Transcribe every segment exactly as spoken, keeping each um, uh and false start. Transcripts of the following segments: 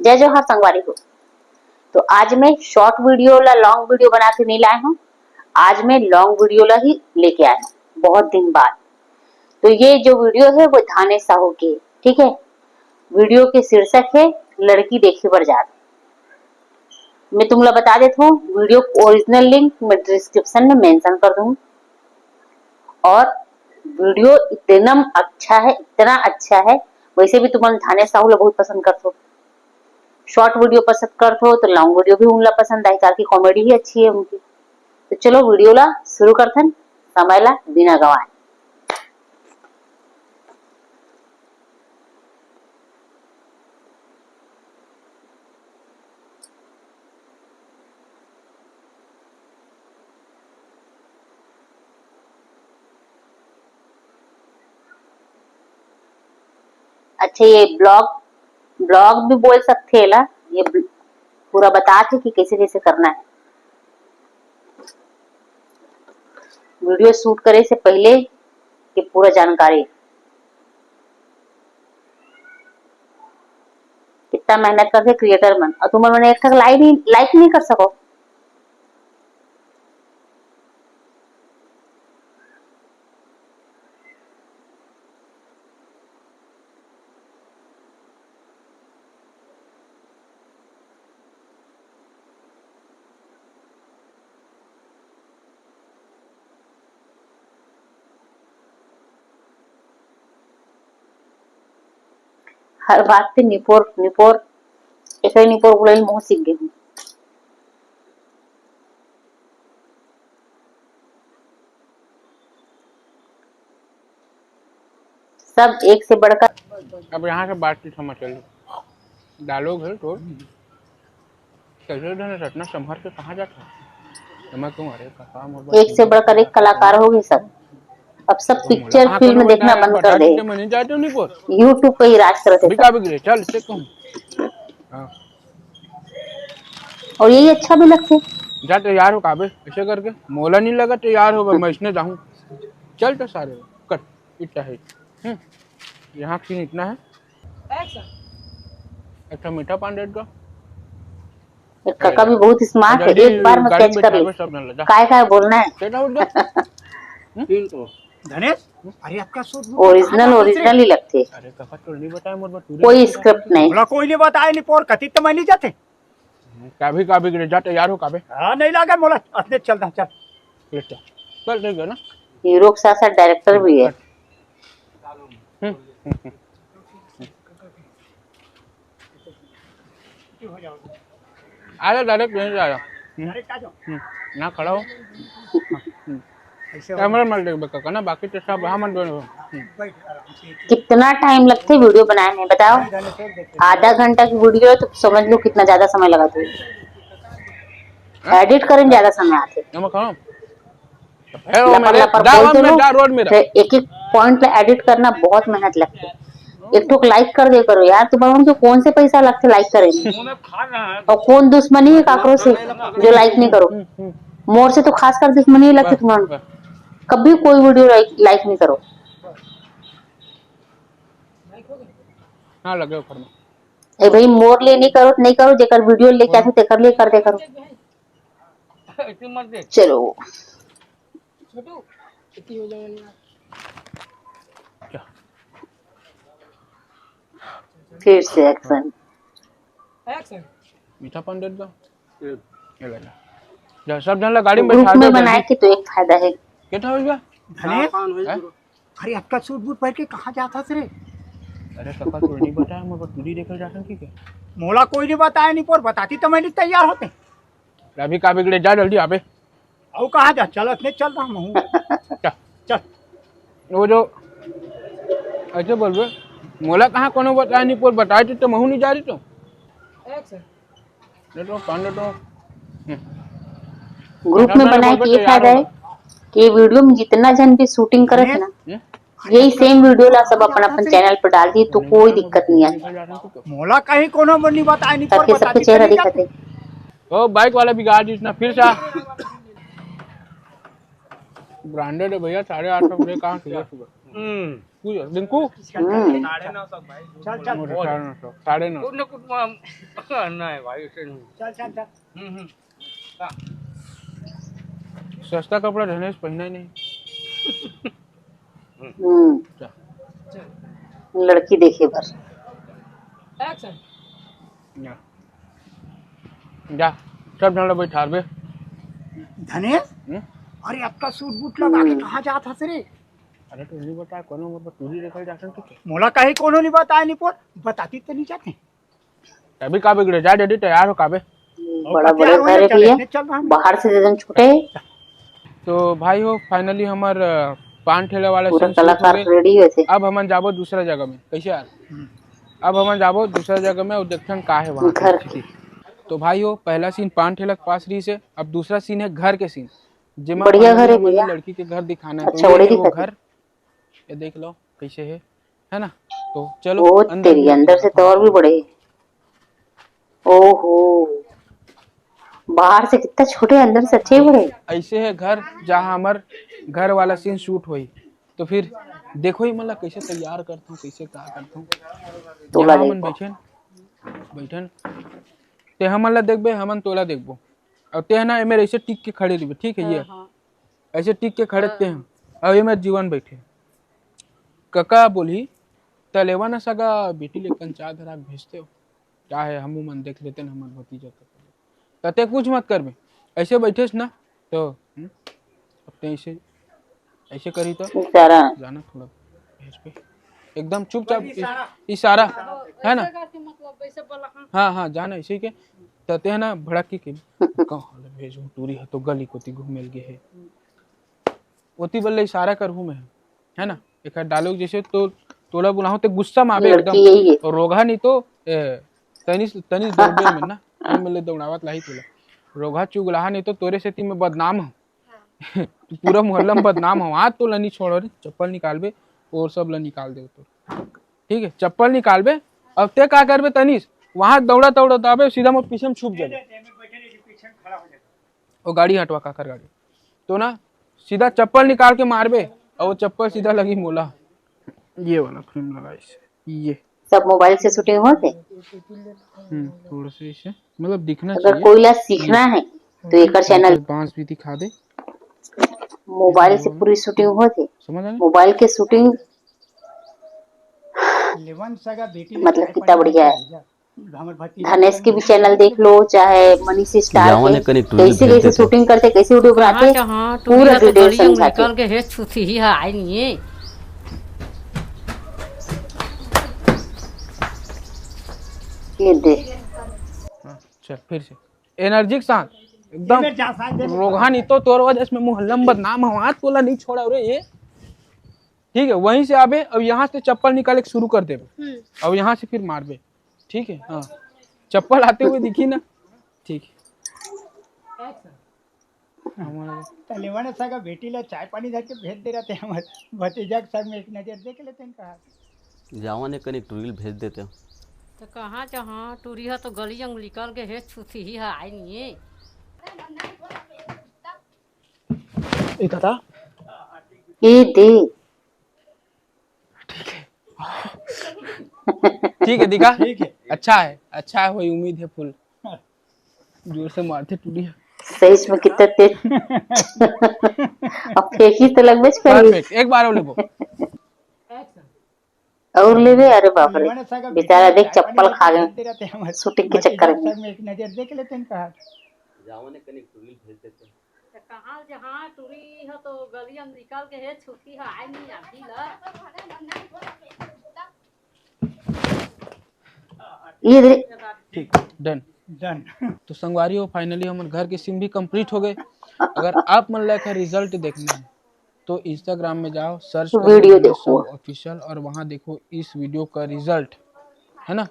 जय जोहार संगवारी हो। तो आज मैं शॉर्ट वीडियो ला लॉन्ग वीडियो बना के नहीं लाए हूँ, आज मैं लॉन्ग वीडियो ला ही लेके आए हूँ बहुत दिन बाद। तो ये जो वीडियो है वो धानेश साहू की है, ठीक है। वीडियो के शीर्षक है लड़की देखे बर जात। मैं तुमला बता देत हूँ, वीडियो ओरिजिनल लिंक मैं डिस्क्रिप्शन में मेंशन कर दूँ। और वीडियो इतना अच्छा है, इतना अच्छा है। वैसे भी तुमन धानेश साहू ला बहुत पसंद करथो, शॉर्ट वीडियो पसंद करथो तो लॉन्ग वीडियो भी उनला पसंद आए, काबर कि कॉमेडी ही अच्छी है उनकी। तो चलो वीडियो ला शुरू करथन, समय ला बिना गवाए। अच्छा, ये ब्लॉग, ब्लॉग भी बोल सकथे एला। ये ब्ल-, पूरा बताथे कि कैसे कैसे करना है। वीडियो शूट करे से पहले के पूरा जानकारी, कितना मेहनत करथे क्रिएटर मन, और तुमन मन एक ठक लाइक नहीं, लाइक नहीं कर सको। हर बात पे निपोर निपोर, ऐसे निपोर बोले मुंह सीख गई हूँ। सब एक से बढ़कर। अब यहाँ से बातचीत हम चल डायलॉग है तो कैसे धने रत्ना संभर के कहाँ जाता है? तो मैं कहूँ, अरे काका, मोर बात एक से बढ़कर एक कलाकार हो गए सब। अब सब पिक्चर फिल्म देखना बंद कर दे। मैं नहीं जाते नहीं बोल। YouTube पे ही राज करते सब। बिका बिगड़े, चल, चेक कहूँ। हाँ। और यही अच्छा भी लगते। जा तैयार हो काबे, ऐसे करके। मोला नहीं लगा तैयार हो, मैं इसने जाऊँ। चल तो सारे, कर, इतना है। हम्म, यहाँ सीन इतना है। अच्छा, मीठा पान रेट का। एक काका भी बहुत स्मार्ट है, एक बार में कैच कर ले। काय काय बोलना है। धनेश, अरे आपका सूट ओरिजिनल, ओरिजिनल ही लगते। अरे काका, तो नहीं बताया मोर, कोई स्क्रिप्ट नहीं। मोला कोई नहीं बताया, नहीं पोर कती तो मैं नहीं जाते। काबे, काबे गिरे जा, तैयार हो काबे। हाँ, नहीं लागे मोला, असने चल दा, चल। ले चल। चल, ठीक है ना? हीरो के साथ साथ डायरेक्टर भी है। हम्म, हम्म, हम्म। आ जा, डायरेक्ट यहीं से आ जा। हम्म। हम्म। ना खड़ा हो। हम्म। कैमरा मत देख बेटा, ना, बाकी तो सब हम दोनों। हम्म। कितना टाइम लगथे वीडियो बनाए में, बताओ? आधा घंटा की वीडियो है तो समझ लो कितना ज्यादा समय लगा दो। हाँ? एडिट करे में ज्यादा समय आथे। ना, मैं खाऊं? लपर लपर बोल दो लोग। एक एक पॉइंट ला एडिट करना बहुत मेहनत लगथे। एक ठोक लाइक कर दे करो यार, तुम लोगों को कौन से पैसा लगथे लाइक करे में? और कौन दुश्मनी है काकरो से जो लाइक नहीं करो? मोर से तो खासकर दुश्मनी लगथे तुम लोगों को। कभी कोई वीडियो लाइक, लाइक नहीं करो। हाँ, लगे ऊपर में। ए भाई, मोर लिए नहीं करो, नहीं करो, जेकर वीडियो लेके आथे तेकर लिए कर दे करो। चलो। छोटू, इतनी हो जाओ ना। क्या? फिर से एक्शन। एक्शन। मीठा पान दे दो। ये ले ला। जा, सब जन ला गाड़ी में ग्रुप बैठा दे में बनाए जल्दी। के तो एक फायदा है। कितना हो गया? धने? हैं? अरे, अतका सूट बूट पहन के कहाँ जात हस रे? अरे काका, तोर नहीं बताया, मैं टूरी देखे जात हन, ठीक है? मोला कोई नहीं बताया, नहीं पोर बताती तो मैं नहीं तैयार होते। अभी का बिगड़े, जा जल्दी आबे। अउ कहाँ जा, चलत नहीं चल रहा हूँ। चल। चल। वो जो ऐसे बोलबे, मोला कहाँ कोनो बताया नहीं, पोर बताए तो, तो महू नहीं जा रही तो। ले तो, पान ले तो। हम्म। ग्रुप में बनाए के ये फायदा है कि ये वीडियो में जितना जन भी शूटिंग करत है ना, हम्म? यही सेम वीडियो ला सब अपन अपन चैनल पर डाल दी तो कोई दिक्कत नहीं है। मोला कहीं कोनो मन नहीं बताए, नहीं ताकि सबके चेहरा दिखते। ओ, बाइक वाला बिगाड़ दी इसने फिर से। ब्रांडेड है भैया, साढ़े आठ सौ रुपये का सुबह सुबह। हम्म। पूछ, रिंकू। हम्म। साढ़े नौ सौ भाई। चल चल। साढ़े नौ सौ, साढ़े नौ। कुछ ना कुछ वहाँ नहीं भाई, उसे नहीं। चल चल चल। हम्म हम्म। सस्ता कपड़ा धनेश पहना ही नहीं। हम्म। लड़की देखे बर। एक्शन। जा, जा, सब झन ला बैठारबे। धनेश, हम्म? अरे अतका सूट बूट लगा के कहाँ जात हस रे? अरे तो नहीं बता, कोनो मोर पर टूरी देखल जा सकते। मोला कहीं कोनो नहीं बताए नहीं पोर, बताती तो नहीं जाते। अभी का बिगड़े, जा जल्दी तैयार हो काबे। बड़ा बड़े घर है भैया, बाहर से दे देन छोटे। तो भाई हो, फाइनली हमर अ, पान ठेला वाला पूरा scene shoot हो कलाकार गए। रेडी होते। अब हमन जाबो दूसरा जगह में। कैसे यार? अब हमन जाबो दूसरा जगह में और देखथन का है वहाँ की घर स्थिति। तो भाई हो, पहला सीन पान ठेला के पास रही से, अब दूसरा सीन है घर के सीन, जेमा बढ़िया finally घर है हमन ला भैया। लड़की के घर दिखाना है। अच्छा, तो बड़े ये है वो दिखत है। घर, ये देख लो कैसे है, है ना? तो चलो ओ अंदर तेरी, में अंदर से तो और भी बड़े। ओहो, बाहर से कितना छोटे, अंदर से अच्छे ही बड़े। ऐसे है घर जहाँ हमर घर वाला सीन शूट होई। तो फिर देखो ही मतलब कैसे तैयार करता हूँ, कैसे का करता हूँ। तोला यहाँ हमन देखो। बैठन, बैठन, ते हमन ला देखबे, हमन तोला देखबो। और ते है ना, एमेर ऐसे टिक के खड़े रहिबे, ठीक है? ये ऐसे टिक के खड़े ते हैं, और ये मेर जीवन बैठे। कका बोली, "तलेवा न सगा बेटी ले कंचा धरा के भेजते हो, क्या है, हमू मन देख लेते हैं, हमर भतीजा के।" तते कुछ मत करबे, ऐसे बैठे ना तो हम्म, अब ते ऐसे ऐसे करी तो इशारा। जाना थोड़ा भेज पे, एकदम चुपचाप इस- इशारा, है ना? ऐसे करके मतलब ऐसे बोला, हाँ। हाँ हाँ, जाना ऐसे के तते है ना, भड़क के, के कहाँ ले भेजूं, टूरी है तो गली कोती घूमे लगे है, ओती बल्ले इशारा करहूँ मैं, है ना? एक डायलॉग जैसे तो तोला बुलाहूँ ते गुस्सा में आबे लड़की एकदम। यही है। और रोगहा नहीं तो ए, तनिस तनिस दौड़बे में ना, ये मिले दौड़ावत लाही तोला। रोगहा चुगलाहा नहीं तो तोरे सेती मैं बदनाम हूँ। तू पूरा मोहल्ला में बदनाम हो। आज तो लनी छोड़ रे, चप्पल निकालबे और सब ला निकाल दे तो। ठीक है, चप्पल निकालबे। अब ते का करबे तनिस, वहां दौड़ा दौड़ा आबे, सीधा मोर पीछे में छुप जाबे। वो गाड़ी हटवा काकर गाड़ी, तो ना सीधा चप्पल निकाल के मारबे और वो चप्पल सीधा लगी मोला। ये वाला फ्रेम लगा इसे, ये सब मोबाइल से शूटिंग होते। हम्म, थोड़ा सा इसे मतलब दिखना अगर चाहिए। कोई ला सीखना है तो एकर चैनल बांस भी दिखा दे, मोबाइल से पूरी शूटिंग होते। समझ आ गया? मोबाइल के शूटिंग लेवन सगा बेटी मतलब कितना बढ़िया है। हमर भतीजा धनेश के भी चैनल देख लो, चाहे मनीष स्टार जावन के, एक कनी टूरी कैसे भेज कैसे देते। शूटिंग करते, कैसे वीडियो बनाते, हाँ, पूरा टूरिया तो डिटेल गलियों में समझाते। निकल के हे छुथी ही है, आई नहीं है। ये दे। हाँ, चल फिर से एनर्जी के साथ एकदम। जा साथ दे। रोगहा नहीं तो तोर वजह से मैं मोहल्ला में बदनाम हूँ, आज तोला नहीं छोड़ा रे ये। ठीक है, वहीं से आबे, अब यहाँ से चप्पल निकाले के शुरू कर देबे, अब यहाँ से फिर मारबे। ठीक है, हाँ, चप्पल आते हुए दिखी ना। ठीक है। तलेवन सगा बेटी ला चाय पानी धर के भेज दे रहते हमर भतीजा के संग में एक नजर देख लेते हैं कहा। जावन एक कनी टूरी भेज देते। तो कहाँ जहाँ टूरी है तो गलियों में निकल के हे छुथी ही है, आई नहीं है। ए दादा, ये दे। ठीक है, दिखा। ठीक है, अच्छा है, अच्छा है, वही उम्मीद है फुल। जोर से मारते टूरी है। सही में कितना तेज। अब फेंकी तो लगबे च करी। परफेक्ट, एक बार और लेबो। और लेबे, अरे बाप रे, बेचारा देख चप्पल खा गए शूटिंग के चक्कर में। एक नजर देख लेते हैं कहा। जावन एक कनी टूरी भेज देते। तो कहाँ जहाँ टूरी है तो गलियों में निकल के हे छुथी है, आई नहीं अभी ला। ये दे। ठीक, डन। डन। तो संगवारी हो, फाइनली हमर घर के सीन भी कंप्लीट हो गए। अगर आप मन ला एकर रिजल्ट देखना है तो इंस्टाग्राम में जाओ, सर्च वीडियो देखो। ऑफिशियल और वहाँ देखो इस वीडियो का रिजल्ट, है ना?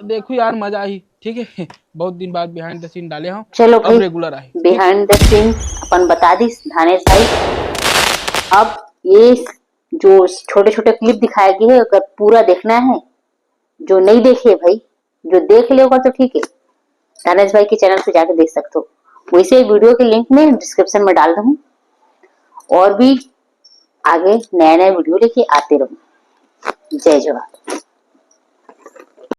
देखो यार, मजा आई। ठीक है, बहुत दिन बाद बिहाइंड द सीन डाले हम। चलो अब भाई, रेगुलर आई। बिहाइंड द सीन अपन बता दी धानेश भाई। अब ये जो छोटे छोटे क्लिप दिखाए गए हैं, अगर पूरा देखना है, जो नहीं देखे भाई, जो देख ले होगा तो ठीक है, धानेश भाई के चैनल पे जाके देख सकते हो। वैसे वीडियो के लिंक मैं डिस्क्रिप्शन में डाल दूँ। और भी आगे नया नया video लेके आते रहूँ। जय जोहार।